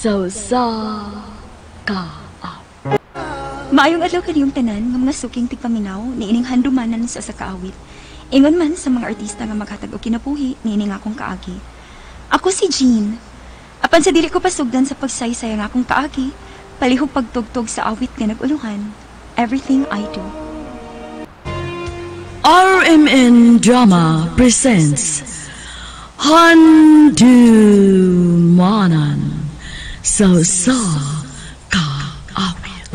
Sa usa ka awit. Maayong adlaw kaniyong tanan nga mga suking tigpaminaw niining handumanan sa usa ka awit. Ingon man sa mga artista nga maghatag og kinabuhi niining akong kaagi. Ako si Jean. Apan sa dili ko pasugdan sa pagsaysay ang akong kaagi, palihog pagtugtog sa awit nga nag-uluhan, Everything I Do. RMN Drama presents Handumanan sa usa ka awit.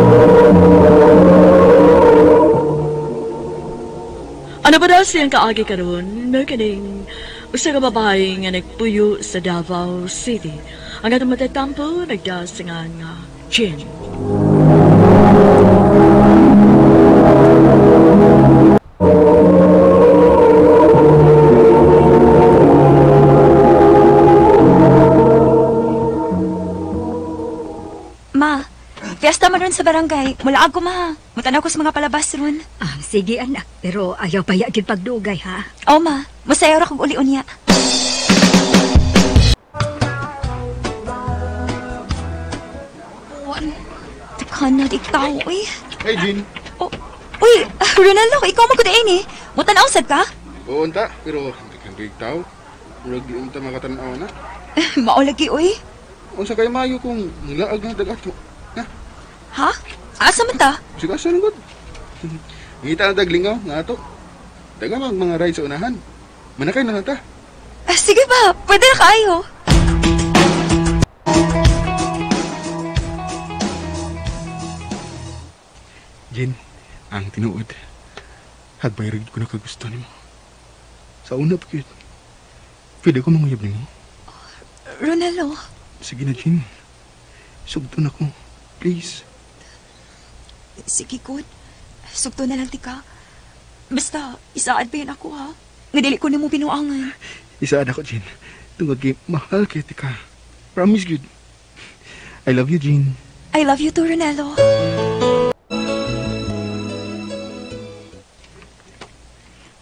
Ano ba daw siyang kaagi karon? Mao kining usa ka babae nga nagpuyo sa Davao City. Ang atong matatampo nagdasingan nga Jean. Ma, fiesta man ron sa barangay. Mula ako, ma. Mutanaw ko sa mga palabas ron. Ah, sige, anak. Pero ayaw pa yagin pagdugay, ha? Oo, ma. Masayaw ra kog uli unya. Teka na, ikaw, uy. Hey, Jean. Oh, uy, Ronaldo, ikaw magkudain eh. Mutanaw sad ka? Oo, unta. Pero, daghang kayong tao. Murag di unta makatanaw na. Maulagi, uy. Unsa kay mayo kung nilaag na dag ato. Ha? Ha? Asa man ta? Sige, asa man gud? Ngita na daglingaw nga ato. Daga mag mga ride sa unahan. Manakay na lang ta. Ah, sige ba, pwede na kaayo. Jean, ang tinuod. Hagbay rin ko nakagusto nimo. Sa una pa gyud. Pwede ko manguyab nimo. Ronaldo. Sige na, Jean. Sugto na ko. Please. Sige, good. Sugto na lang, tika. Basta, isaad pa yun ako, ha? Nga dili ko na mo binuangan. Isaad ako, Jean. Tungod kay mahal kay tika. Promise, good. I love you, Jean. I love you too, Ronaldo.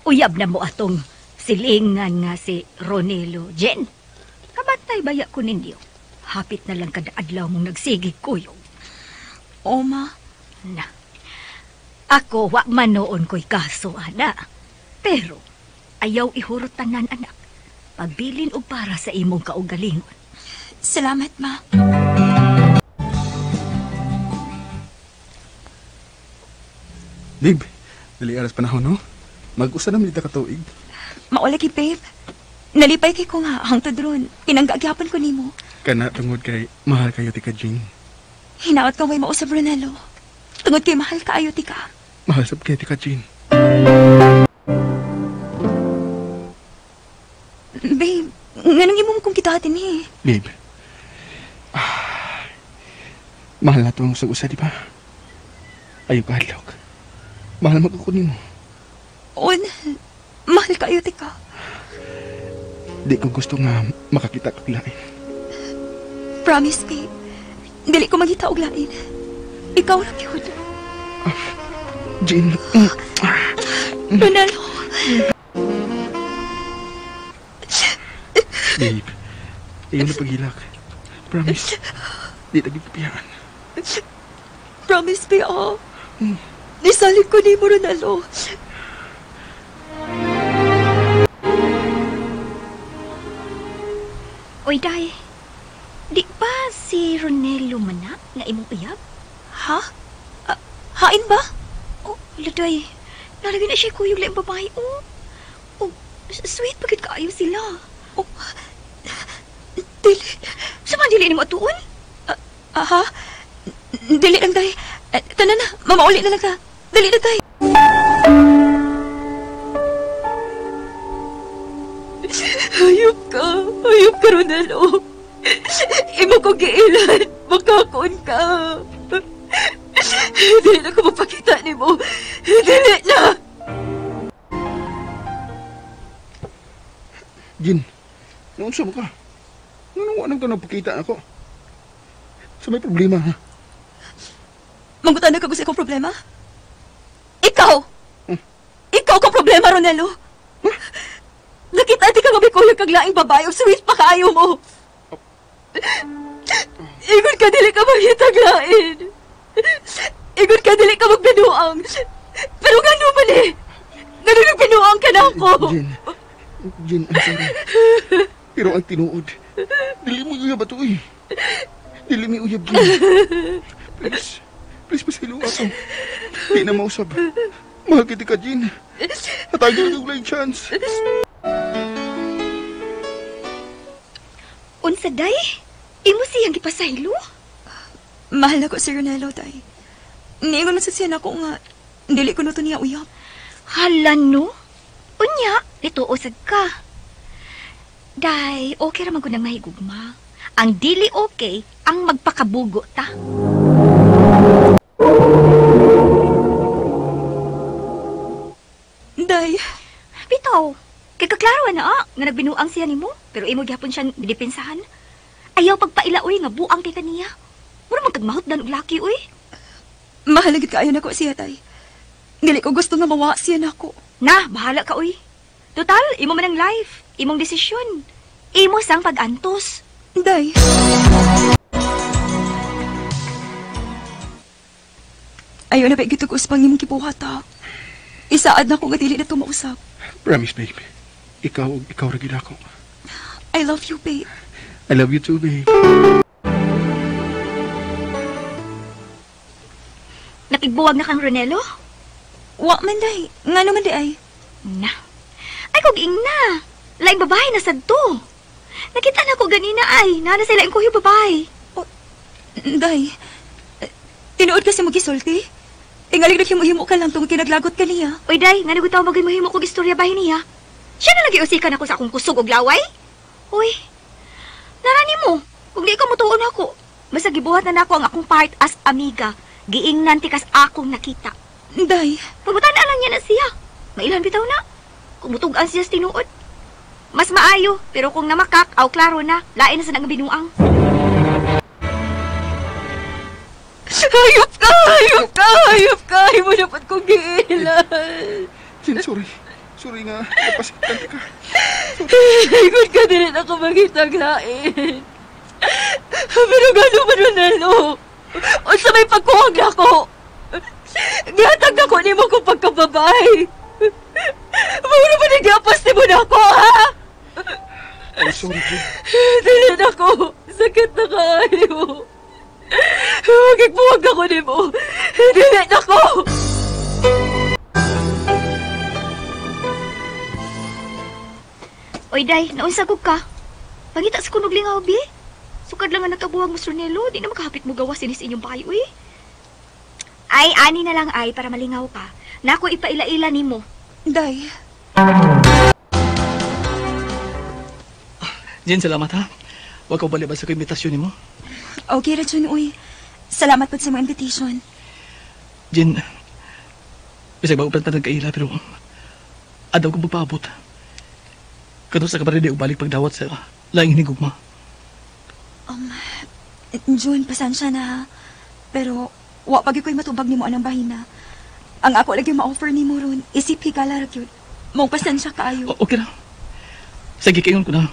Uyab na mo atong silingan nga si Ronelo. Jen, kabantay baya ko ninyo. Hapit na lang kada adlaw mong nagsigig kuyog. O, ma. Na. Ako, wa man noon ko'y kaso, ana. Pero, ayaw ihurot tanan, anak. Pagbilin og para sa imong kaugalingon. Salamat, ma. Babe, dali aras panahon, no? Mag-usa na milita ka tuig. Maulagi, babe. Nalipay kay ko nga, hangtod ron. Pinanggaagyapan ko nimo. Kana tungod kay mahal kayo tika, Jean. Hinaot ka way mausab, Ronelo. Tungod kay mahal kaayo tika. Mahal sab kay tika, Jean. Babe, nganong imo kong kitahatin eh? Babe, mahal na itong usag-usa, di ba? Ayaw ka hadlok. Mahal mag ako nimo. On, mahal kaayo tika. Di ko gusto nga makakita kag lain. Promise, babe. Dili ko magita og lain. Ikaw ra gyud. Jean. Ronaldo. Babe, ayaw na paghilak. Promise. Di tagig kapiyaan. Promise, babe, oh. Nisalig ko ni mo, Ronaldo. Oy, day. Di ba si Ronelo manak nga imong uyab? Ha? Hain ba? Oh, laday. Nalagay na siya kuyog lang babae, oh. Oh, sweet pagkat kaayo sila. Oh, dili. Sa man dili nimo atuon? Ha? Dili lang, day. Tanan na, mamauli na lang ka. Dili na, day. Hayop ka. Hayop ka, Ronelo. Imo ko giilan. Magkakuon ka. Dili na ko mapakita nimo. Dili na! Jean, naunsa mo ka? Nung wala ka nagpakita ako? Sa may problema, ha? Mangutan na ka gusto kong problema? Ikaw! Ikaw kong problema, Ronelo! Huh? Nakita di ka nga may kuyog kag laing babae o sweet pa kaayo mo! Ingon ka dili ka maghitag lain. Ingon ka dili ka magbinuang. Pero ngano man eh? Ngano nagbinuang ka na ako? Jean, I'm sorry. Pero ang tinuod, dili mo uyab ato eh. Dili mi uyab, Jean. Please, please pasaylo ako. Di na mausab. Mahal kita ka, Jean. Hatagin na yung chance. Unsa, day? Imo siyang gipasaylo? Mahal ako si Ronelo, day. Niingon man sa siya nako nga, dili ko na to niya uyab. Hala, no? Unya, nituo sad ka. Day, okay raman ko nang mahigugma. Ang dili okay, ang magpakabugo ta. Day. Bitaw, kay kaklaro na nga nagbinuang siya nimo, pero imo gyapon siyang gidepensahan. Ayaw pagpailaoy nga buang kay kaniya. Mura man kag mahutdan og laki oy. Mahal gid kaayo nako siya, tay. Dili ko gusto nga mawa siya nako. Na, bahala ka oy. Total, imo man ang life, imong desisyon. Imo sang pag-antos. Day. Ayaw na ba gitug uspang imong gibuhat ha. Isaad na ko nga dili na tumausap. Promise, babe. Ikaw ra gid ako. I love you, babe. I love you too, babe. Nakigbuwag na kang Ronelo? Wa man, day. Ngano man di ay? Na. Ay, kog ing na. Laing babae na sad to. Nakita na ko ganina ay. Nana sa laing kuyo babae. Oh, day. Tinuod kasi mo gisulti? Tingalig naghimo-himo ka lang tungod kinaglagot ka niya. Oy, day. Nga nagutaw maghimo-himo kog istorya bahin niya. Siya na nagiusikan ako sa akong kusog og laway. Uy. Narani mo. Kung di ka mutuon ako. Basta gibuhat na nako ang akong part as amiga. Giingnan tikas akong nakita. Day. Pagbutan na lang niya na siya. Mailan bitaw na. Kumutugan siya sa tinuod. Mas maayo, pero kung namakak, aw klaro na, lain na sa nang binuang. Hayop ka! Hayop ka! Hayop ka! Ay mo dapat kong giilan. Jean, sorry. Sorry nga. Napasaktan ka. Ingon ka din ako makitag lain. Pero gano'n man, Ronelo? Unsa may pagkuhag na ako? Gihatag na ko nimo kong pagkababay. Mura ba nagyapas ni mo na ako, ha? I'm sorry, Jean. Dili na ako. Sakit na kaayo. Magigbuwag ako nimo. Dili na ako. Oy, day, naunsagog ka. Pangita sa kunog lingaw, bi. Sukad lang nga nagkabuwag mo, Ronelo. Di na makahapit mo gawas inis inyong bahay, uy. Ay, ani na lang ay para malingaw ka. Nako ipaila-ila nimo. Day. Jen, salamat ha. Huwag ka balibad sa imbitasyon nimo. Okay, Rajun, uy. Salamat po sa mga invitation. Jen, bisag bago pa nagkaila pero adaw ko magpaabot. Kano sa kabarili balik pagdawat sa laing hinigugma. June, pasensya na ha. Pero wa pag ko'y matubag nimo anang bahina. Ang ako lagi ma-offer nimo ron, isip higala ra gyud. Mong pasensya kaayo. Okay ra. Sige, kaingon ko na.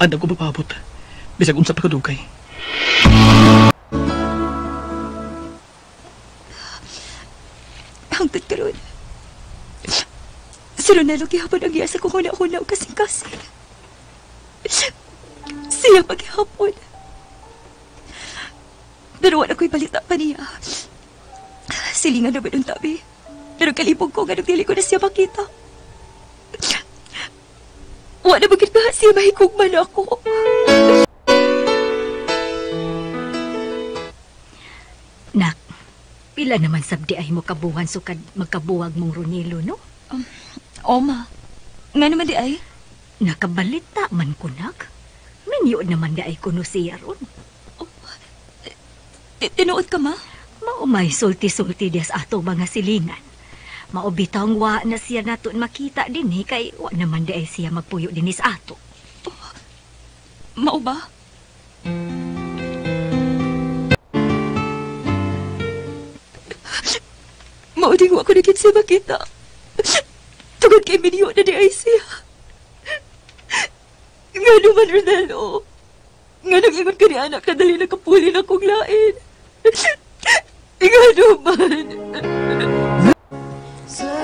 Adaw ko magpaabot. Bisag unsa pa kadugay. Hangtod karon. Si Ronelo gihapon ang iya sa kung huna-huna o kasing-kasing. Siya paghihapon. Pero wala ko'y balita pa niya. Silingan na ba nung tabi? Pero kalipog ko nga nagdili ko na siya makita. Wala bagit ba siya mahigugman ako? Nak, pila naman sabdi ay mo kabuhan sukad magkabuwag mong Ronelo, no? Oma, nga naman di ay? Nakabalita man ko, nak. Minyo naman di ay kuno siya ron. Oh, tinuod ka, ma? Maumay sulti-sulti dias ato mga silingan. Maubitang wa na siya nato makita din eh, kay wa naman di ay siya magpuyo din sa ato. Oh, mao ba? Mao di ko ako naging siya makita. Tungod kay minyo na di ay siya. Nga naman, Ronelo. Nga nag-ingon ka ni anak, kadali na kapulin akong lain. Ingano man.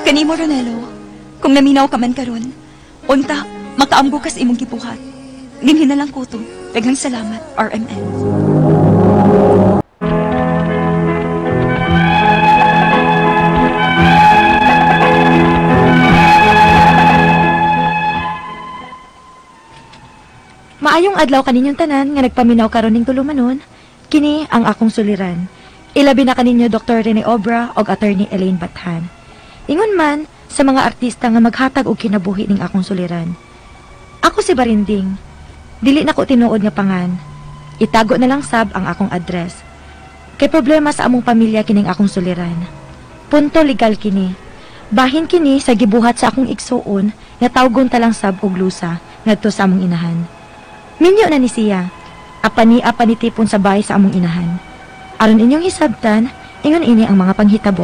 Kanimo, Ronelo, kung naminaw ka man karon, unta, makaamgo kas imong gibuhat. Ginhin na lang ko to. Daghang salamat, RMN. Maayong adlaw kaninyong tanan nga nagpaminaw karon ning tulumanon, kini ang akong suliran. Ilabi na kaninyo Dr. Rene Obra og Attorney Elaine Bathan. Ingon man sa mga artista nga maghatag og kinabuhi ning akong suliran. Ako si Barinding. Dili na ko tinuod nga pangan. Itago na lang sab ang akong address. Kay problema sa among pamilya kining akong suliran. Punto legal kini. Bahin kini sa gibuhat sa akong igsuon nga tawgon ta lang sab og lusa ngadto sa among inahan. Minyo na ni siya. Apan ni apanitipon sa bahay sa among inahan. Aron inyong hisabtan, ingon ini ang mga panghitabo.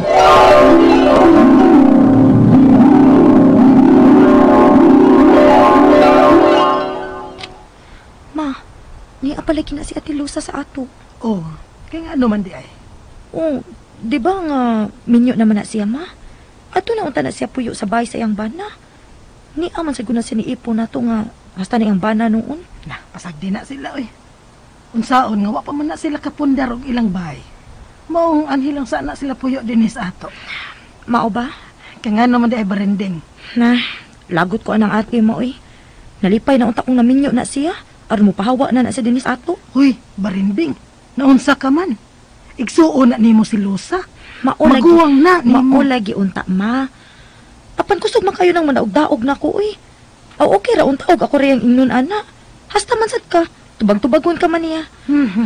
Ma, niya palagi na si Ate Lusa sa ato. Oh, kaya nga ano man di ay? Oh, di ba nga minyo naman na siya, ma? Ato na unta na siya puyo sa bahay sa iyang bana. Ni aman sa guna siya ni Ipo na to nga hasta na iyang bana noon. Na, pasagdi na sila, oy. Unsaon nga wa pa man na sila kapundar og ilang bahay. Maong anhilang sana sila puyo dinhi sa ato. Mao ba? Kaya nga naman di ay Barinding. Na, lagot ko anang ate mo, oy. Nalipay na unta kong naminyo na siya. Aron mo pahawa na na siya dinhi sa ato. Huy, Barinding, naunsa ka man. Igsuon na nimo si Lusa. Mao Maguwang na nimo. Mao lagi unta, ma. Apan kusog man kayo nang manaog-daog na ko, oy. Aw, okay ra unta og ako riyang ingnon ana. Hasta man sad ka. Tubag-tubagon ka man niya.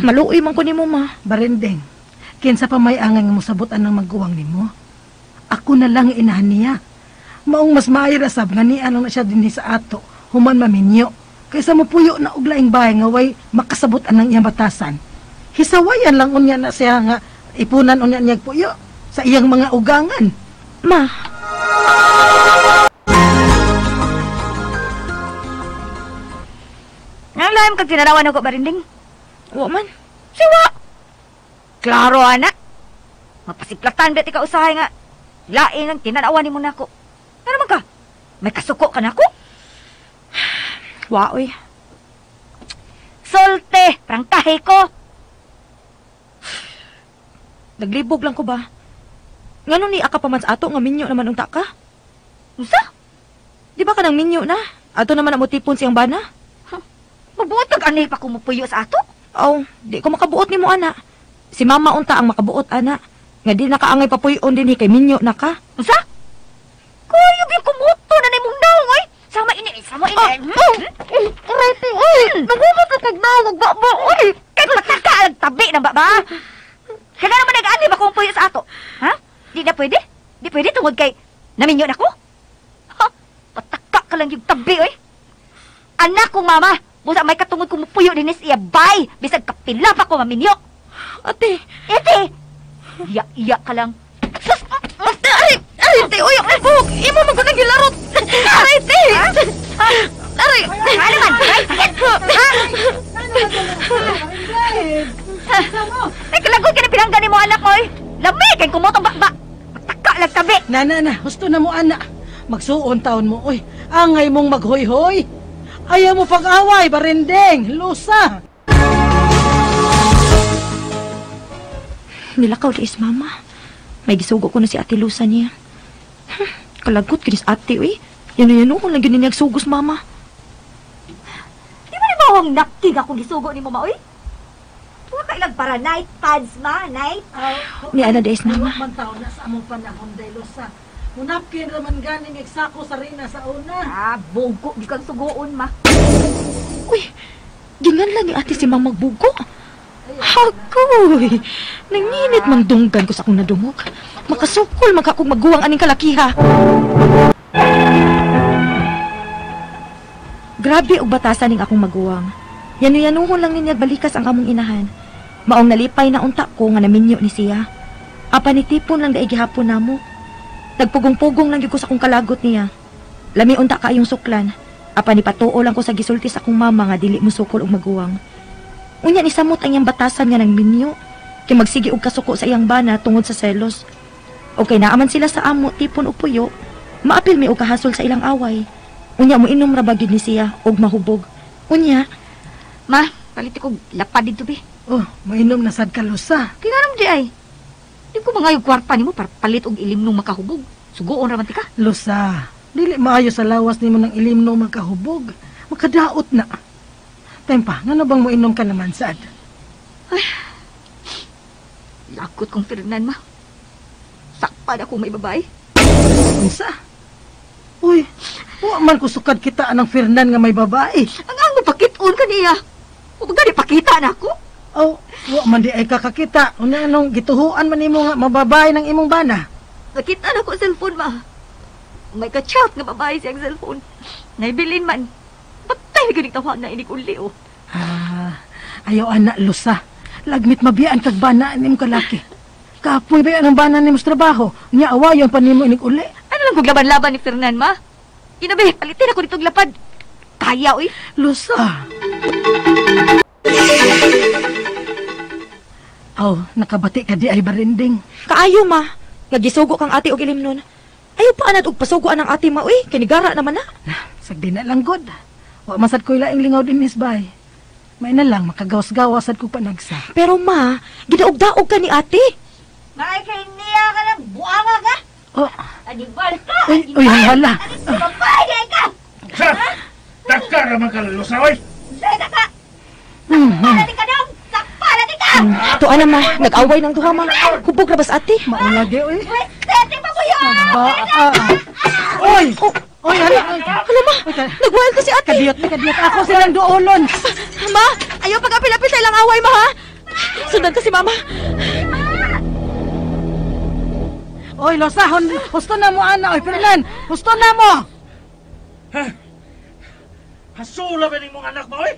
Maluoy man ko nimo, ma. Barinding, kinsa pa may angay nga mosabutan ng maguwang nimo? Ako na lang inahan niya. Maong mas maayo ra sab nga niya lang na siya dinhi sa ato, human maminyo. Kaysa mopuyo na og laing bahay nga way makasabot anang iyang batasan. Hisawayan lang unya na siya nga ipunan unya niya puyo sa iyang mga ugangan. Ma. Ang laim kag tinarawan ako, Barinding? Wa man. Siwa! Klaro, ana. Mapasiplatan ba ti ka usahay nga lain ang tinanawan nimo nako. Ano man ka? May kasuko ka nako? Wa, oy. Solte, prangkahe ko. Naglibog lang ko ba? Ngano ni aka pa man sa ato nga minyo naman unta ka? Unsa? Di ba ka nang minyo na? Ato naman ang motipon siyang bana? Mabuot kag anay pa kumupuyo sa ato? Aw, di ko makabuot nimo ana. Si mama unta ang makabuot ana. Nga di nakaangay papuyon dinhi kay minyo na ka. Unsa? Kuyo gyud kumuto na nimong naong oy. Sama ini, sama ini. Aray ti, oy. Nagugot ka kag naong og baba oy. Kay pataka ang tabi ng baba. Kaya naman nag-anay ba kumupuyo sa ato? Ha? Di na pwede? Di pwede tungod kay naminyo na ko? Ha? Pataka ka lang yung tabi oy. Anak kong mama, busa may katungod kumupuyo din is iya bay. Bisag kapila pa ko maminyo. Ate, ate. Iya-iya ka lang. Sus! Ate, aray, aray, te, oy, ako buhok. Imo man ko nang gilarot. Aray, te. Aray. Ano man? Ay, sakit. Ha? Ay, kalagot ka na pinangga ni mo anak, oy. Lami, kay kumotong bakba. Pataka lang tabi. Na, na, na. Husto na mo, anak. Magsuon taon mo, oy. Angay mong maghoy-hoy. Ayaw mo pag-away, Barinding. Lusa. Nilakaw di is mama. May gisugo ko na si Ate Lusa niya. Kalagot kinis ate, uy. Yano-yano ko lang ganyan sugos, mama. Di ba ni bawang naktig akong gisugo ni mama, uy? Huwag ka ilang para night pads, ma, night. Ni ana di is mama. Man taon na sa among panahon, day Lusa. Munapkin raman ganing eksako sa rina sa una. Ah, bugo, di kang sugoon, ma. Uy, gingan lang ni ate si mama magbugo. Hagoy! Nanginit mang dunggan ko sa akong nadungog. Makasukol magkakong maguwang aning kalakiha. Grabe og batasan ning akong maguwang. Yanu-yanuhon lang ninyag balikas ang among inahan. Maong nalipay na unta ko nga naminyo ni siya. Apan nitipon lang daig gihapon namo. Nagpugong-pugong lang gyud ko sa akong kalagot niya. Lami unta kaayong suklan. Apan ipatuo lang ko sa gisulti sa akong mama nga dili mo sukol og maguwang. Unya ni samot ang iyang batasan nga nagminyo. Kay magsige og kasuko sa iyang bana tungod sa selos. O kay naaman sila sa amo tipon og puyo, maapil mi og kahasol sa ilang away. Unya mo inom ra ba gyud ni siya og mahubog. Unya, Ma, palit ko lapad dito be. Oh, mainom na sad ka, Lusa. Kingaram di ay. Di ko mangayo kwarta nimo para palit og ilim nung makahubog. Sugoon ra man ti ka. Lusa, dili maayo sa lawas nimo ng ilim no makahubog. Makadaot na. Tempa, ngano bang moinom ka naman sad? Lakot kong Fernan, ma. Sakpan ako may babae. Unsa? Uy, wa man ko sukad kita anang Fernan nga may babae. Ang ang mapakit-on ka niya. Ug gani pakita na ako. Oh, wa man di ay kakakita. Una anong gituhuan man nimo nga mababae ng imong bana. Nakita na ko cellphone, ma. May ka-chat nga babae siyang cellphone. Naibilin man. Patay na ganing tawa na inig uli, oh. Ah, ayaw ana, Lusa. Lagmit mabiyaan kag bana nimo kalaki. Kapoy ba ang bana nimo sa trabaho? Nya awayon pa nimo inig uli. Ano lang kung laban-laban ni Fernan, ma? Inabi, palitin ako ditong lapad. Kaya, uy. Lusa. Oh, nakabati ka di ay barinding. Kaayo ma, nga gisugo kang ate og ilim nun. Ayaw pa anad og pasugoan ang ate ma, uy, kinigara naman na. Sagdi na lang god. Wa masad ko'y laing lingaw din bay. May na lang, makagawas-gawas sad ko panagsa. Pero ma, gidaog-daog ka ni ate. May kay niya ka lang, buanga ka. Oh. Anibal ka, uy, uy, hala. Babae ka. Sa, taka raman ka, Lusa, oy. Sa, ka. Sakpalati ka dong! Sakpalati ka! Tuan na ma, nag-away ng duha ma. Hubog ra bas ate. Maulagi, oy. Sete pa ko yun! Oy! Oy, hala! Hala ma, nagwal ka si ate. Kadiyot ni kadiyot. Ako silang duolon. Ma, ayaw pag-apil-apil sa ilang away ma ha. Sundan ka si mama. Oy, Losa, husto na mo, ana. Oy, Fernan, husto na mo! Ha? Hasula ba mong anak mo, oy?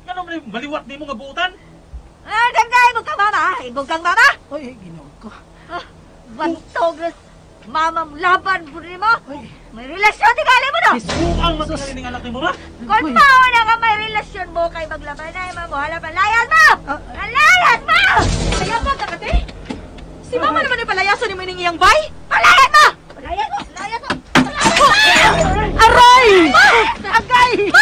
Ano man yung maliwat ni mo nga buutan? Ah, dangay mo ka, mama! Ibog kang mama! Oy, Ginoo ko. Bantog na mama mo, laban po rin mo! May relasyon, tingali mo, no? Isuang matingali ng anak ni mo, ma? Kung mauna ka may relasyon mo kay maglaban na, mo, hala pa, layas mo! Layas mo! Kaya ba, kakate? Si mama naman ay palayasan ni mo iyang bay? Palayan mo! Palayan mo! Palayan mo! Palayan mo! Aray! Agay!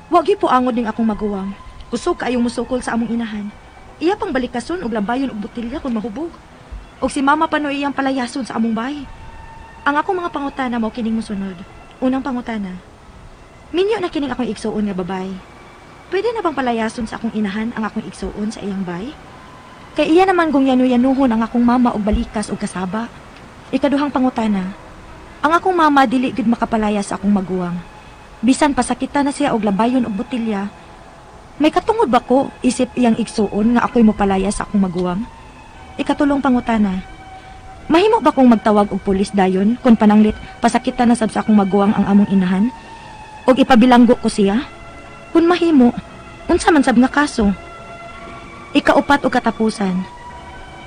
Wagi po angod ning akong maguwang. Kusog kaayong musukol sa among inahan. Iya pang balikason og lambayon og botelya kung mahubog. Og si mama pa no iyang palayason sa among bahay. Ang akong mga pangutana mao kining mosunod. Unang pangutana. Minyo na kining akong igsuon nga babay. Pwede na bang palayason sa akong inahan ang akong igsuon sa iyang bay? Kay iya naman kung yanu-yanuhon ang akong mama og balikas og kasaba. Ikaduhang pangutana. Ang akong mama dili gud makapalaya sa akong maguwang. Bisan pasakitan na siya og labayon og botelya. May katungod ba ko isip iyang igsuon nga ako'y mopalaya sa akong maguwang? Ikatulong pangutana. Mahimo ba kong magtawag og pulis dayon kung pananglit pasakitan na sab sa akong maguwang ang among inahan? Og ipabilanggo ko siya? Kung mahimo, unsa man sab nga kaso? Ikaupat og katapusan.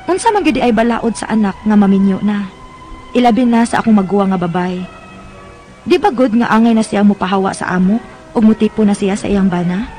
Unsa man gyud ay balaod sa anak nga maminyo na? Ilabi na sa akong maguwang nga babae. Di ba good nga angay na siya mopahawa sa amo ug motipo na siya sa iyang bana?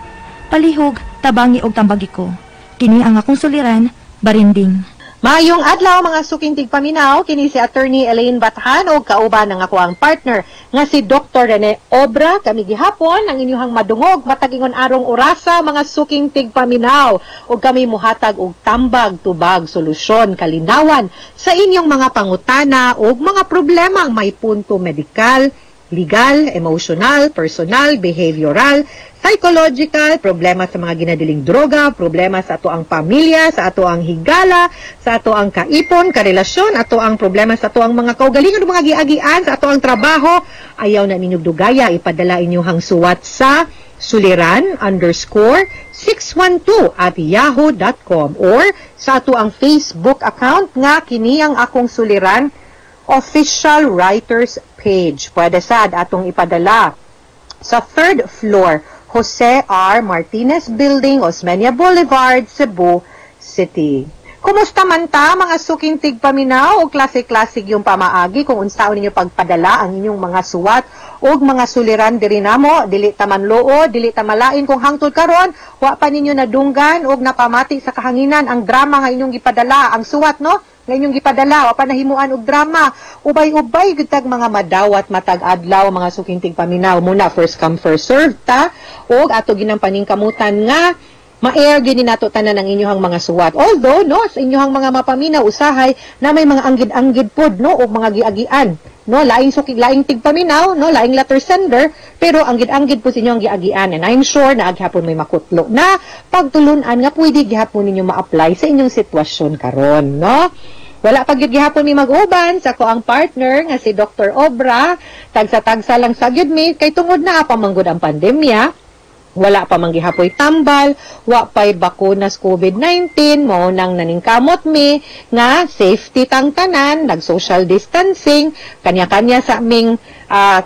Palihog, tabangi og tambagi ko. Kini ang akong suliran, Barinding. Maayong adlaw mga suking tigpaminaw, kini si Attorney Elaine Bathan og kauban ang ako ang partner nga si Dr. Rene Obra. Kami gihapon ang inyong madungog matagingon arong orasa mga suking tigpaminaw og kami muhatag og tambag, tubag, solusyon, kalinawan sa inyong mga pangutana og mga problemang may punto medikal, legal, emotional, personal, behavioral, psychological, problema sa mga ginadiling droga, problema sa ato ang pamilya, sa ato ang higala, sa ato ang kaipon, karelasyon, ato ang problema sa ato ang mga kaugalingon, mga giagian, sa ato ang trabaho. Ayaw na ninyong dugaya, ipadala inyong suwat sa suliran_612@yahoo.com or sa ato ang Facebook account nga kini ang akong suliran official writers page. Pwede sad atong ipadala sa 3rd floor, Jose R. Martinez Building, Osmeña Boulevard, Cebu City. Kumusta man ta mga suking tigpaminaw o klase-klase yung pamaagi kung unsaon ninyo pagpadala ang inyong mga suwat og mga suliran diri namo, dili ta man loo, dili ta malain kung hangtod karon wa pa ninyo nadunggan og napamati sa kahanginan ang drama nga inyong gipadala, ang suwat, no, nga inyong gipadala, wa pa nahimuan og drama. Ubay-ubay gud tag mga madawat matag adlaw, mga suking tigpaminaw. Muna first come first serve ta og ato ginang paningkamutan nga ma-air gyud ni nato tanan ang inyong mga suwat. Although, no, sa inyong mga mapaminaw usahay na may mga anggid-anggid pod, no, og mga giagian, no, laing suki, laing tigpaminaw, no, laing letter sender, pero anggid-anggid po sa inyong giagian, and I'm sure na aghapon may makutlo na pagtulunan nga pwede gihapon ninyo ma-apply sa inyong sitwasyon karon, no. Wala pa gyud gihapon mi mag-uban sa ko ang partner nga si Dr. Obra, tagsa-tagsa lang sa gyud mi kay tungod na pa manggod ang pandemya. Wala pa man gihapoy tambal, wa pa'y bakunas COVID-19, mao nang naningkamot mi nga safety tang tanan, nag-social distancing, kanya-kanya sa aming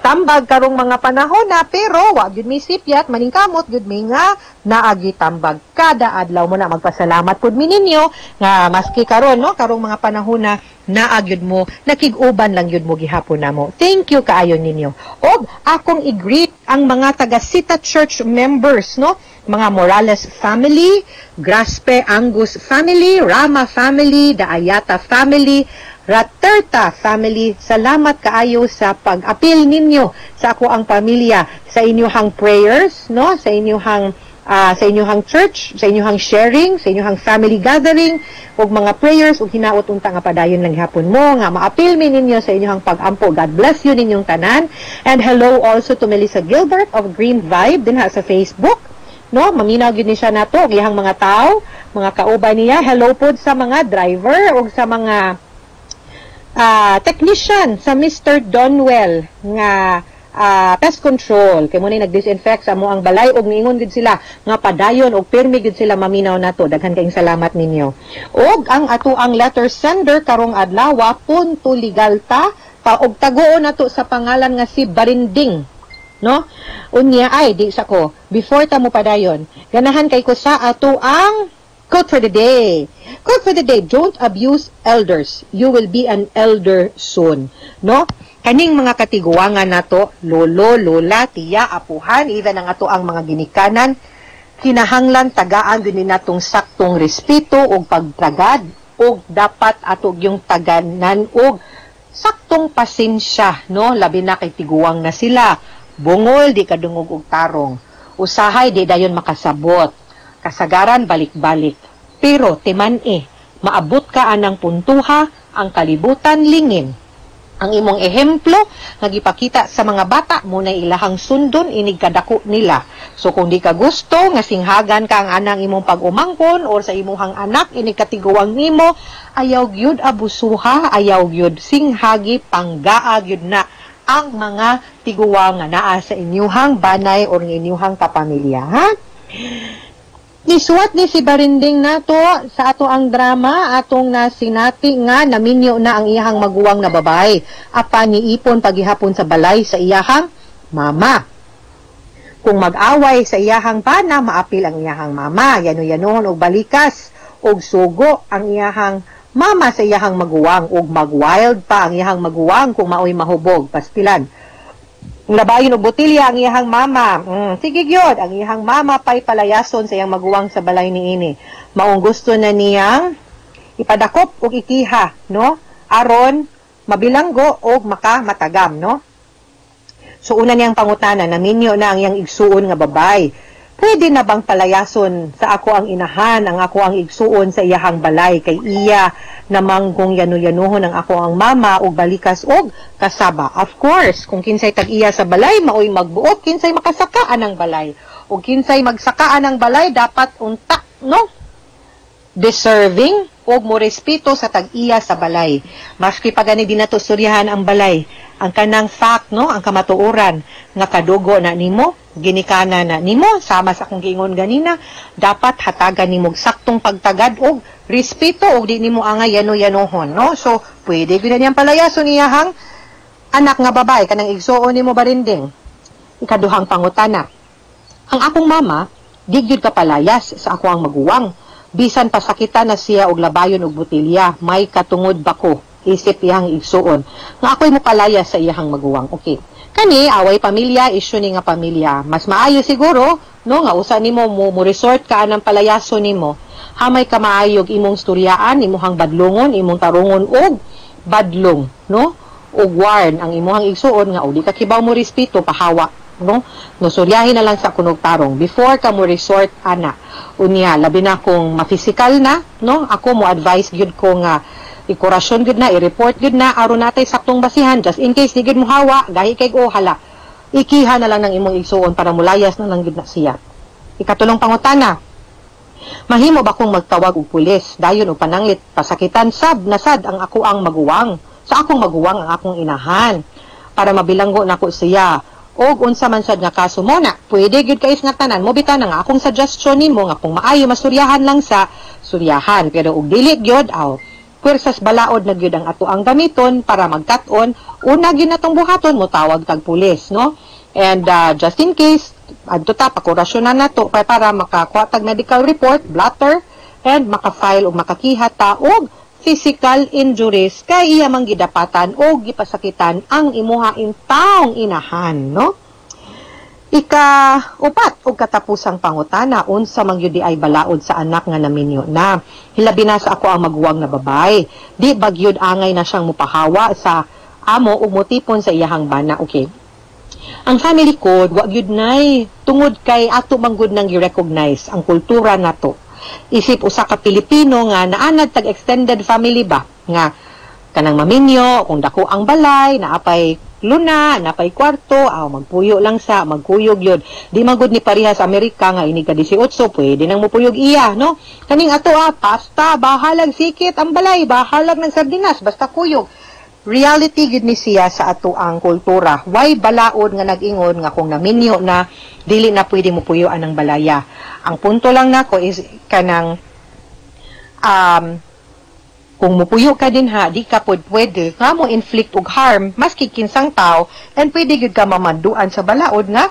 tambag karong mga panahon na, pero wa gyud mi sipyat, maningkamot gyud mi nga naagi tambag kada adlaw. Mo na magpasalamat pud mi ninyo nga maski karon, no, karong mga panahon na naa gyud mo, nakig-uban lang gyud mo gihapon namo. Thank you kaayo ninyo. Og akong i-greet ang mga taga Sita Church members, no, mga Morales family, Graspe Angus family, Rama family, Daayata family, Raterta family. Salamat kaayo sa pag-apil ninyo sa ako ang pamilya, sa inyong prayers, no, sa inyong church, sa inyong sharing, sa inyong family gathering, ug mga prayers ug hinaot unta nga padayon lang gihapon mo nga maapil mi ninyo sa inyong pag-ampo. God bless you ninyong tanan. And hello also to Melissa Gilbert of Green Vibe dinha sa Facebook. No, maminaw gyud ni siya nato ug iyang mga tao, mga kauban niya. Hello pod sa mga driver ug sa mga technician sa Mr. Donwell nga pest control kay mo ni nag-disinfect sa amo ang balay ug niingon gid sila nga padayon og pirmi gid sila maminaw nato. Daghan kayong salamat ninyo. Ug ang ato ang letter sender karong adlaw, punto legal ta pa og taguon nato sa pangalan nga si Barinding, no. Unya ay di sa ko, before ta mo padayon, ganahan kay ko sa ato ang quote for the day. Quote for the day: "Don't abuse elders. You will be an elder soon." No? Kaning mga katiguangan nato, lolo, lola, tiya, apuhan, even ang ato ang mga ginikanan, kinahanglan tagaan din natong saktong respeto ug pagtagad ug dapat ato yung taganan og saktong pasensya, no, labi na kay tiguang na sila, bungol, di kadungog og tarong, usahay di dayon makasabot, kasagaran balik-balik, pero timan eh maabot ka anang puntuha ang kalibutan lingin. Ang imong ehemplo nga gipakita sa mga bata mo na ilahang sundon inig kadako nila. So kung di ka gusto nga singhagan ka ang anang imong pag-umangkon or sa imuhang anak inig katiguang nimo, ayaw gyud abusuha, ayaw gyud singhagi, panggaa gyud na ang mga tiguang nga naa sa inyuhang banay or inyuhang kapamilya, ha? Nisuwat ni si Barinding nato sa ato ang drama, atong nasinati nga naminyo na ang iyahang maguwang na babae apan niipon pagihapon sa balay sa iyahang mama. Kung mag-away sa iyahang pana, maapil ang iyahang mama, yano-yanohon og balikas og sugo ang iyahang mama sa iyahang maguwang, og mag-wild pa ang iyahang maguwang kung maoy mahubog pastilan. Labayon og botilya ang iyahang mama. Sige gyud, ang iyahang mama pay palayason sa iyang maguwang sa balay niini. Maong gusto na niyang ipadakop og ikiha, no? Aron mabilanggo og makamatagam, no? So una niyang pangutana, naminyo na ang iyang igsuon nga babay. Pwede na bang palayason sa ako ang inahan, ang ako ang igsuon sa iyahang balay kay iya namang kung yanu-yanuhon ang ako ang mama og balikas og kasaba? Of course, kung kinsay tag-iya sa balay, maoy magbuot, kinsay makasakaan ang balay. O kinsay magsakaan ang balay, dapat unta, no? Deserving og mo respeto sa tag-iya sa balay. Maski pa gani di nato suryahan ang balay, ang kanang fact, no, ang kamatuoran nga kadugo na nimo, ginikana na nimo, sama sa akong giingon ganina, dapat hatagan nimo og saktong pagtagad og respeto og di nimo angay yano-yanohon, no? So pwede gyud na niyang palayason iyahang anak nga babae, kanang igsuon nimo, Barinding. Ikaduhang pangutana: Ang akong mama di gyud kapalayas sa ako ang maguwang. Bisan pasakitan na siya og labayon og botelya, may katungod ba ko isip iyang igsuon nga ako'y mopalaya sa iyahang maguwang? Okay. Kani away pamilya, issue ni nga pamilya. Mas maayo siguro, no, nga usa nimo mo resort ka anang palayaso nimo. Hamay ka maayog imong storyaan, imuhang badlongon, imong tarungon og badlong, no? Og warn ang imuhang igsuon nga og di ka kibaw mo respeto, pahawa, no? No, suryahin na lang sa kunog tarong before ka mo resort ana. Unya labi na kung ma-physical na, no? Ako mo advise gyud ko nga ikurasyon gyud na, i-report gyud na aron natay saktong basihan, just in case di gyud mo hawa, gahi kay o hala. Ikiha na lang ng imong igsuon para mulayas na lang gyud na siya. Ikatulong pangutana. Mahimo ba kong magtawag og pulis dayon og pananglit pasakitan sab nasad ang ako ang maguwang sa akong maguwang ang akong inahan para mabilanggo nako siya og unsa man sad nga kaso mo na? Pwede gyud kay nga tanan mo bitaw na nga akong suggestion nimo nga kung maayo masuryahan lang sa suryahan, pero og dili gyud, aw puwersas balaod na gyud ang ato ang gamiton para magkat-on. Una gyud natong buhaton, mo tawag tag pulis, no? And just in case, adto ta pakurasyonan nato para makakuha tag medical report, blotter, and maka-file og makakiha ta og physical injuries kay iya mang gidapatan og gipasakitan ang imuha intawong inahan, no? Ika-upat og katapusang pangutana, unsa man gyud di ay balaod sa anak nga naminyo na, hilabi na sa ako ang maguwang na babae? Di ba gyud angay na siyang mupahawa sa amo ug motipon sa iyahang bana? Okay. Ang family code wa gyud nay, tungod kay ato man gud nang gi-recognize ang kultura nato. Isip usa ka Pilipino nga naanad tag extended family ba nga kanang maminyo, kung dako ang balay, naapay luna, napay kwarto, aw magpuyo lang sa, magkuyog yun. Di magud ni pareha sa Amerika nga inig ka 18, pwede nang mupuyog iya, no? Kaning ato pasta, bahalag sikit ang balay, bahalag ng sardinas, basta kuyog. Reality gid ni siya sa ato ang kultura. Why balaod nga nag-ingon nga kung naminyo na, dili na pwede mupuyuan ang balaya. Ang punto lang nako is kanang kung mupuyo ka din ha, di ka pod pwede nga mo inflict og harm maski kinsang tao, and pwede gyud ka mamanduan sa balaod nga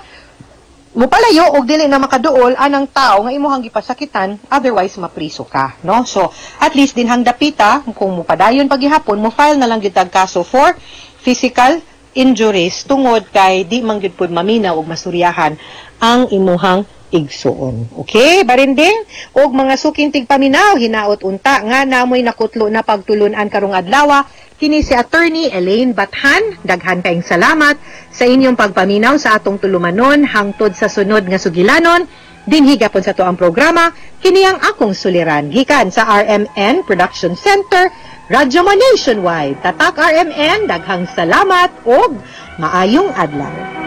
mupalayo og dili na makaduol anang tao nga imuhang gipasakitan, otherwise mapriso ka, no? So at least dinhang dapita, kung mupadayon pagihapon, mo file na lang gyud tag kaso for physical injuries tungod kay di man gyud pod maminaw og masuryahan ang imuhang igsuon. Okay, barinding? Og mga suking tigpaminaw, hinaot unta nga namoy nakutlo na pagtulunan karong adlaw. Kini si Attorney Elaine Bathan. Daghan kayong salamat sa inyong pagpaminaw sa atong tulumanon hangtod sa sunod nga sugilanon. Dinhi gapon sa to ang programa, kini ang akong suliran gikan sa RMN Production Center, Radyo Mo Nationwide. Tatak RMN, daghang salamat og maayong adlaw.